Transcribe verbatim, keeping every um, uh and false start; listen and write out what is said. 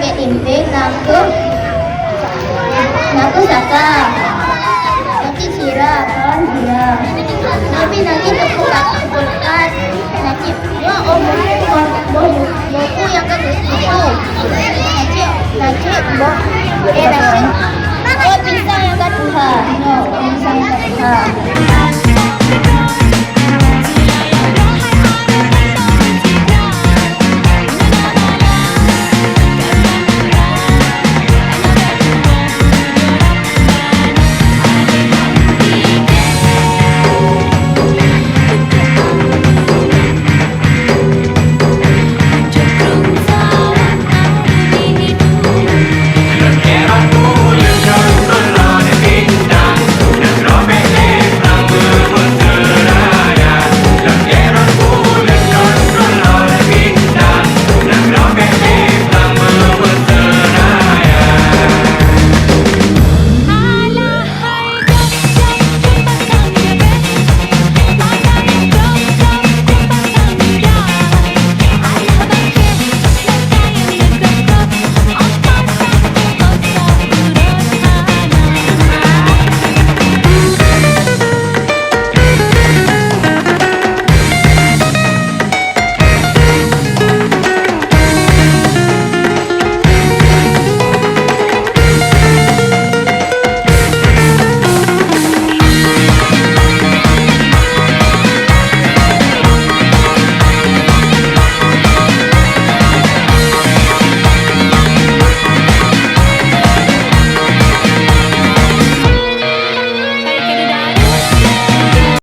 Impéng na kheueh, na kheueh saka. Nacit sira, kawan sira. Tapi nacit teupeue, teupeue nacit. Nyoe oh boh, boh, boh, boh nyang ka geutuju. Nacit, nacit boh. Eh, nacit. Oh, pisang nyang ka tuha. Nyoe, oh, pisang nyang ka tuha.